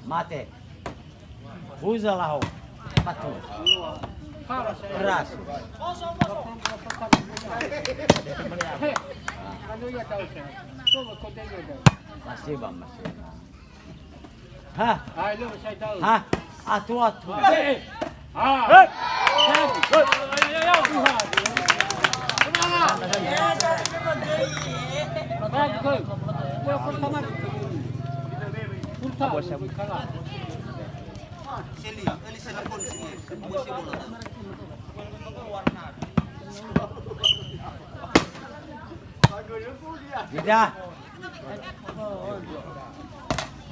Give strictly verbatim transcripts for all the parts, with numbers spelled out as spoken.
Mate. Huza laho. Patu. Keras. Masih, Bang, masih. Ha? Ha? Atu, atu. Tidak.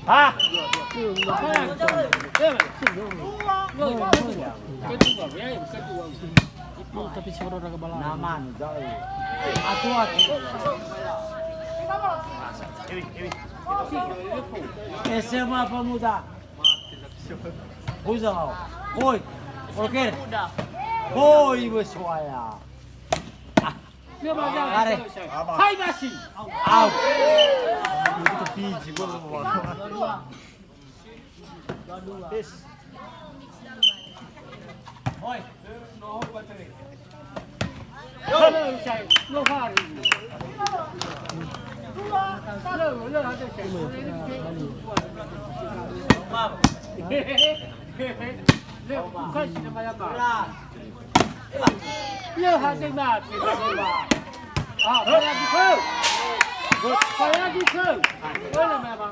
Ha? Tapi si Roro gabala. Naman, jauh. Atu, atu. S M A Pemuda. Huza. Hoi. Oke. Hoi, Besuaya. Are. Hai, Basi. Au. Itu Fiji, gua lupa. Hoi. Lö hade mate. Ah, faya di khö. Faya di khö. Öla mama.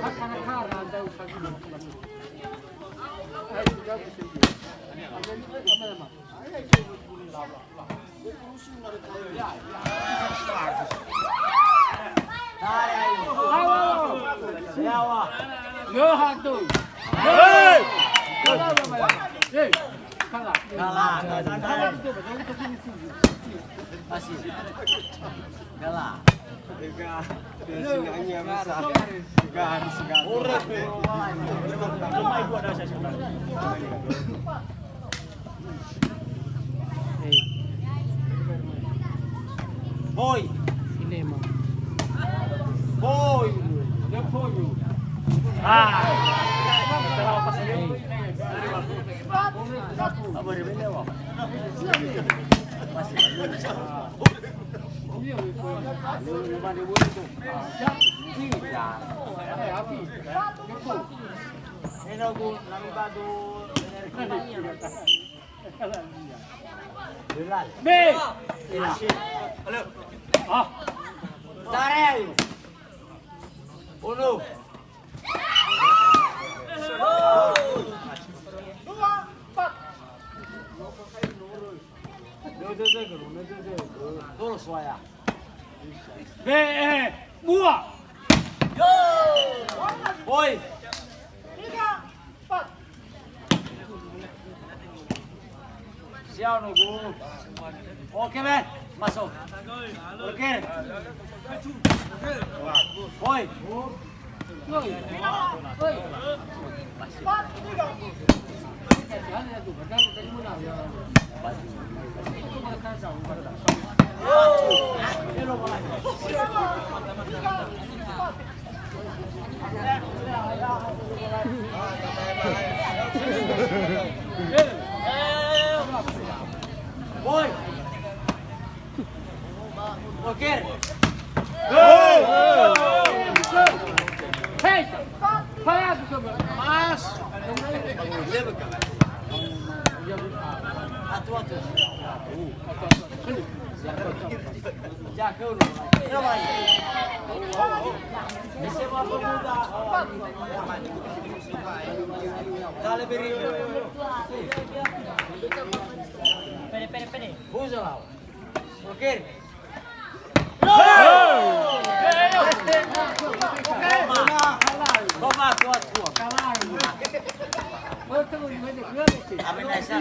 Hakana kara andau sagi. Ayo, jauh segi. Ayo, mama. Hei! Kalah, kalah, kalah. Masih. Kalah. Hoi. Ini emang. Hoi. Ah. Hei. Be. Ah. Tare ayo. Uno. Dua, empat. Terus, Waya. Be, eh, mua. Oi. Tiga, empat. Siap, nunggu. Oke, Ben. Masuk. Oke. Woi. Woi. Oke. Hei. Pas. Atu, atu. Dale, beri. Pede, pede, pede. Buza lau. Oke. Toma, tua, tua. Apa nasa?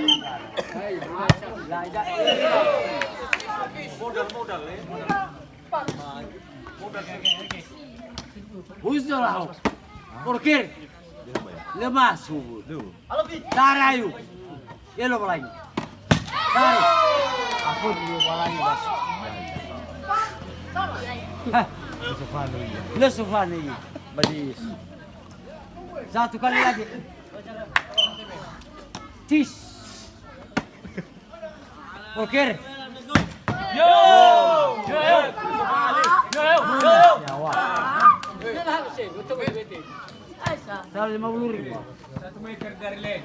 Modal, modal, eh. Modal. Buza lau. Oke. Lemas. Tara ayu. Yelo balangi. Tara. Aku dulu balangi, Mas. Hah. Lö sofanö ia. Lö sofanö ia. Badis. Satu kali lagi. Tis. Oke. Yo! Yo! Yo! Yo! Yo! Seratus lima puluh ribu. Satu meter dari leng.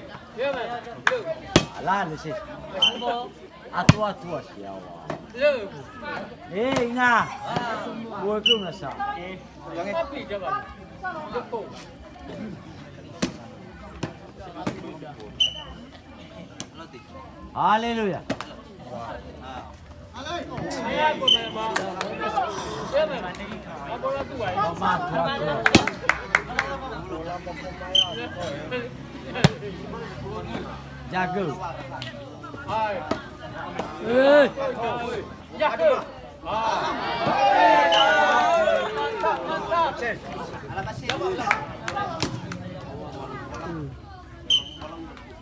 Ala sih. Atu-atu sih, ya Allah. Eh, ina. Gua ke nasa. Haleluya. Jago. Eh.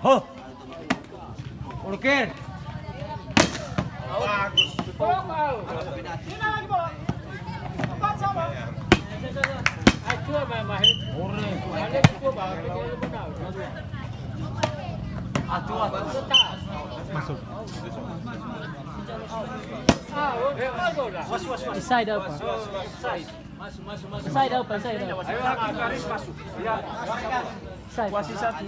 Ho. Oloker. Bagus. Ore. Masuk. Offside apa? Offside apa? Offside apa? Offside. Masih satu.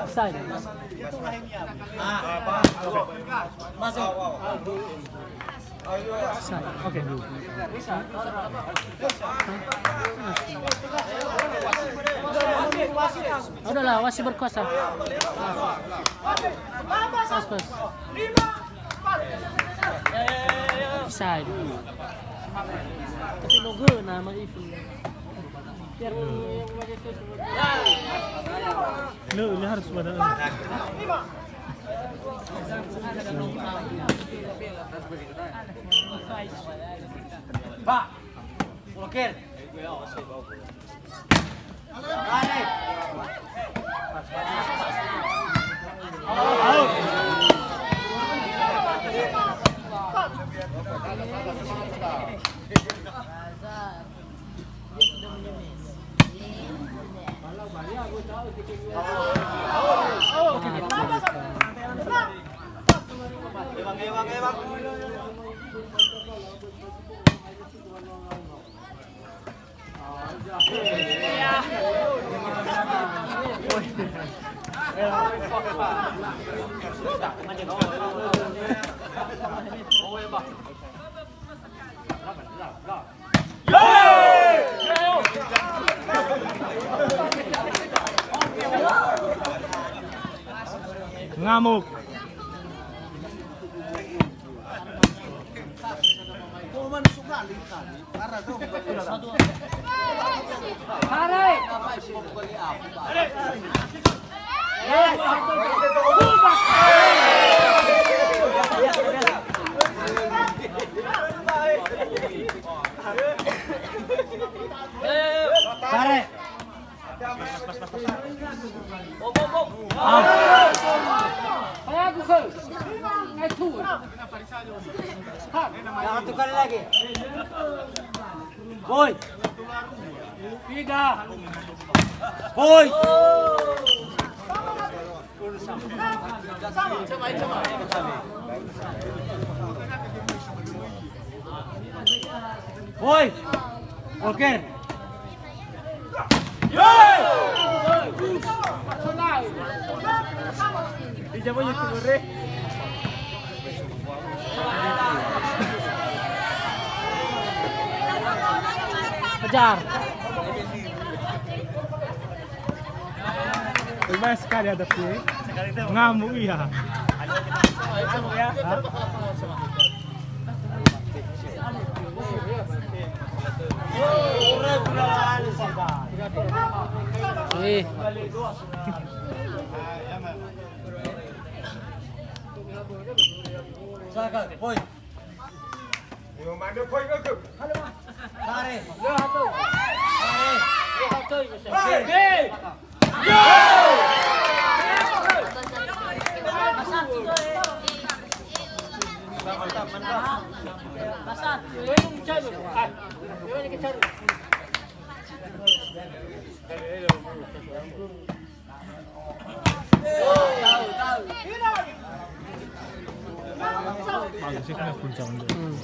Offside. Masuk. Offside. Oke. Udahlah, wasit berkuasa. Pas, pas. Offside. Tapi no göna ma Ivi. Biar Lö, lö harus pada. Pak, Oloker. Tarik. Ngamuk. Tarik. Satu kali lagi. Boy. Tiga. Boy. Boy. Oke. Kejar. Lumayan sekali ada sih. Ngamuk iya. Hah? Wih. Silakan, poin. Yo, mana poin ke? Tarik. Tarik. Hei. Hei. Hei. Hei. Bagus sih kena puncak untuk. Hmm.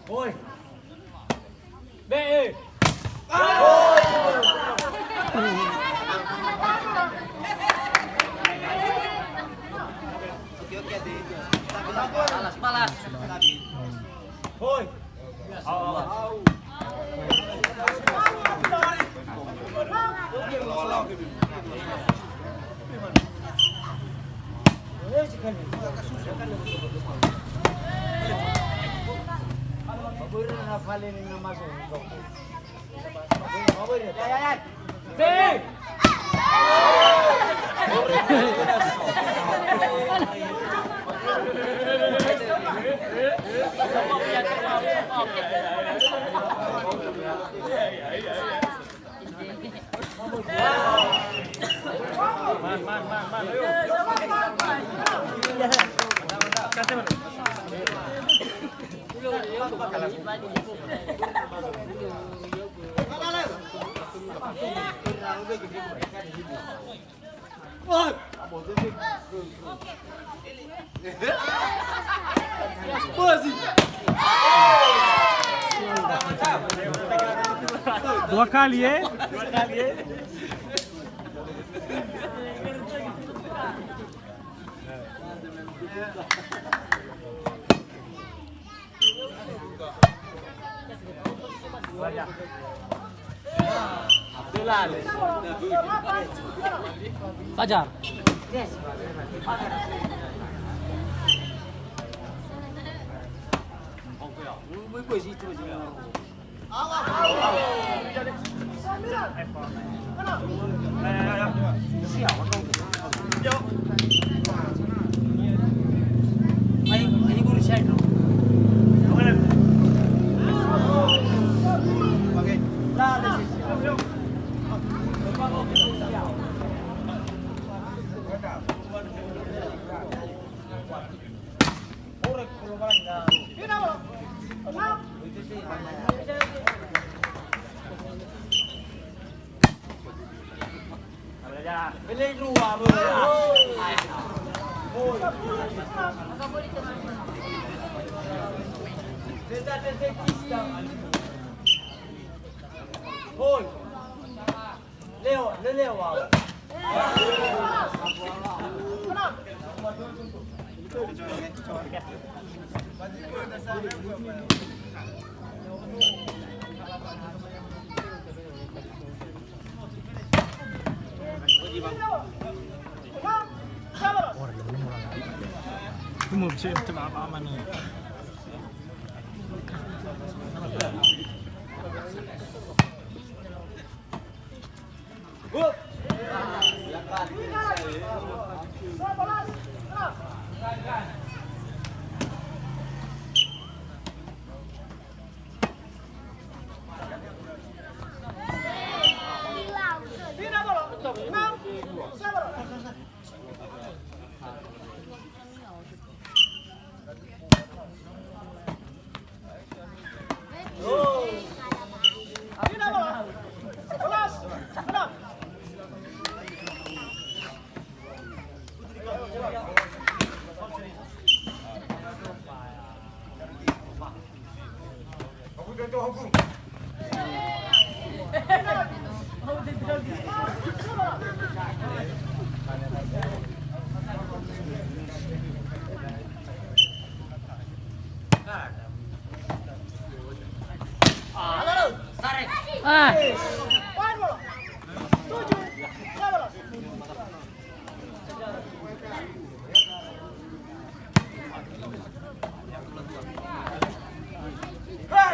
Oi. Be'e. Balas, balas. Hoi. Dua kali, eh? Dua kali, eh? Fajar. Hoi. Leo, le leo, wow. Cuma bisa yang tengah apa mana? Ah.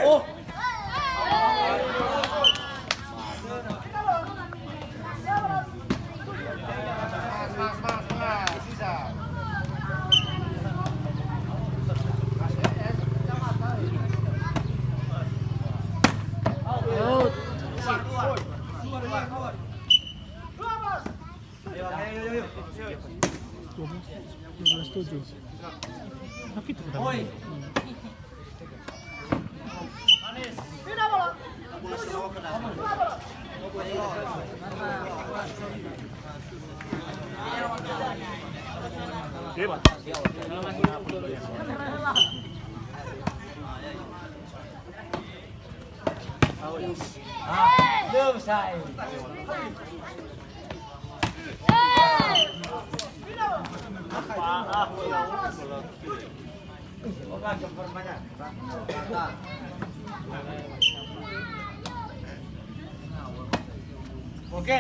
Oh. Dua belas tujuh. Tapi itu kita. Hebat. Oke.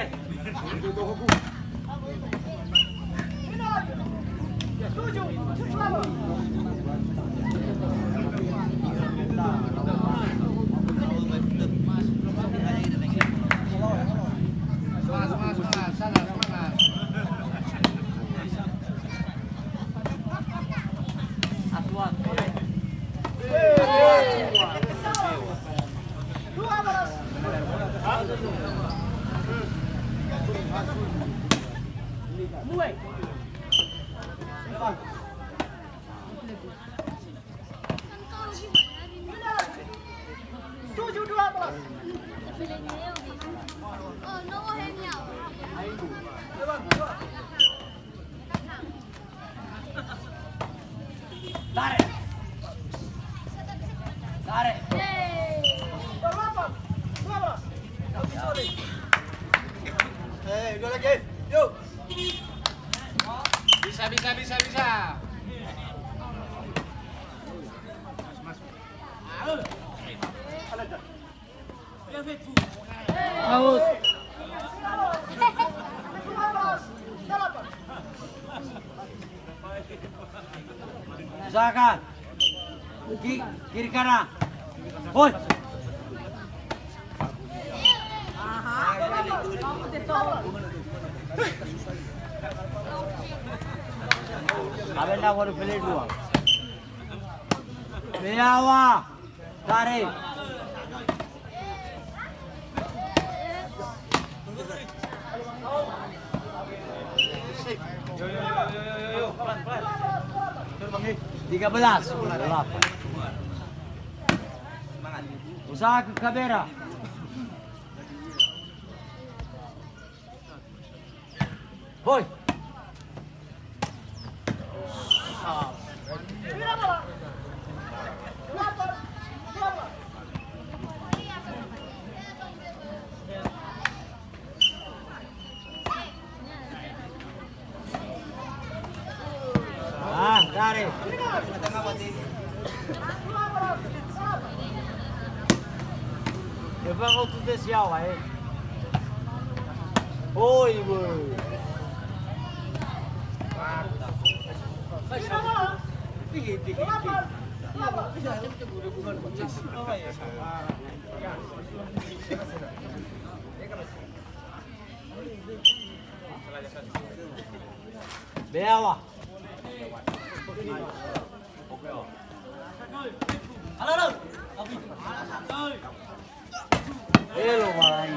Tujuh dua belas. Tarik. Tarik. Delapan dua belas. Eh, dua lagi. Yuk. Bisa, bisa, bisa, bisa. Out. Usahakan. Ki-, kiri kanan. Hoi. Abena baru pilih dua. Beawa. Tarik. Tiga belas. Usaha ke kamera. Hoi. Ah, dare. Eva waktu tes yawa, eh. Oi, woi. Tinggi, tinggi, tinggi. Beawa. Elo walai.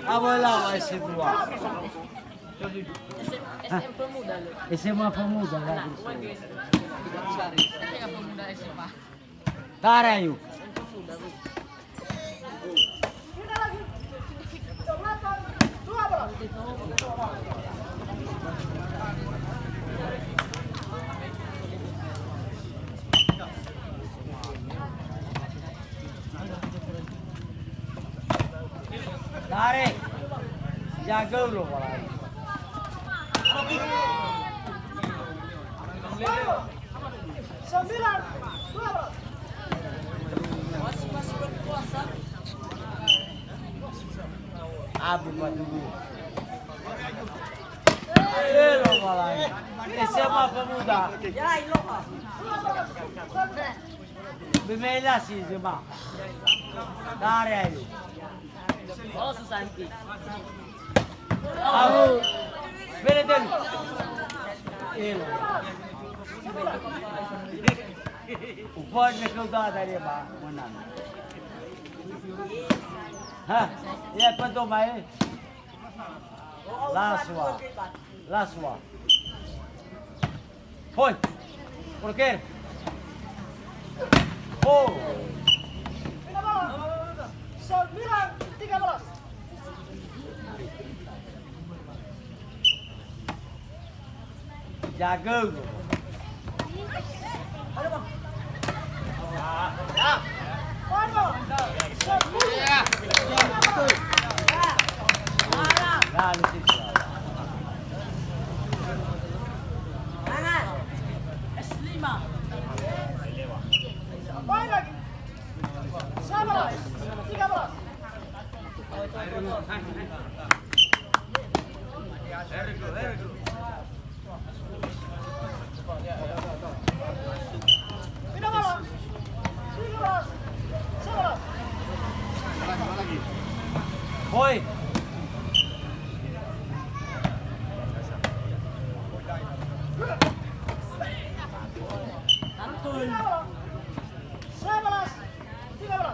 Apa lah S M dua? S M P Muda, loh. S M A Pemuda, ya. Nah, S M A Pemuda S M A. Tara, ayo. Tare. Jaga lo, walai. Sembilan, dua belas. Abu Madu. Elo walai. S M A Pemuda. Bemela si S M A. Tare, ayo. Oh, susah iki. Au. Bere dulu. Elo. Upon me kau dah dari apa? Mana? Ha? Ya, apa tu mai? Laswa. Last one. Hoi. Broker. Oh. Sembilan tiga belas. Jaga. Ayo, Bang. Ya. Ayo, Bang. Sepuluh. Ya. Nah, di situ. Main lagi. Sebelas. Tiga belas. Hoi. Sebelas. Tiga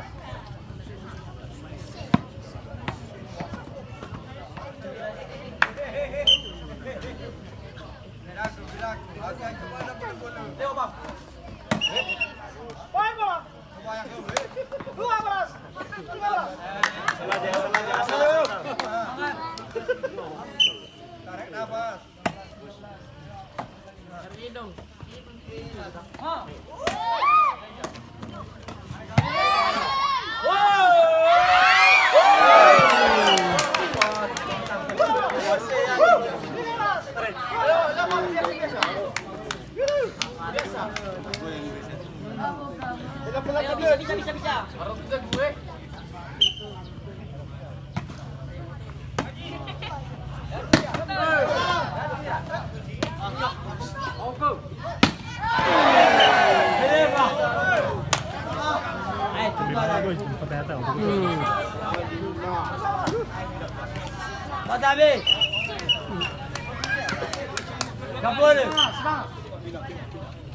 belas. Poin, Bang. Dua belas. Tiga belas. Tarik nafas. Bisa, bisa, bisa, bisa.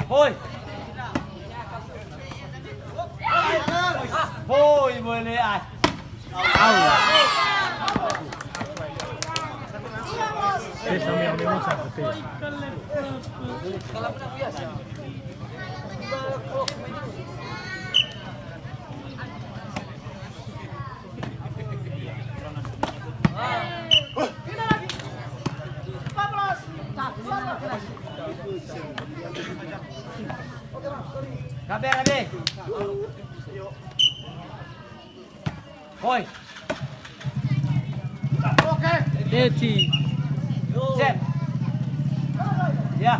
Hoi. Hoi, boleh, ah. Au. Pesa me, me musa, pesa. Kabe, kabe. Hoi. Teti. Set. Ya.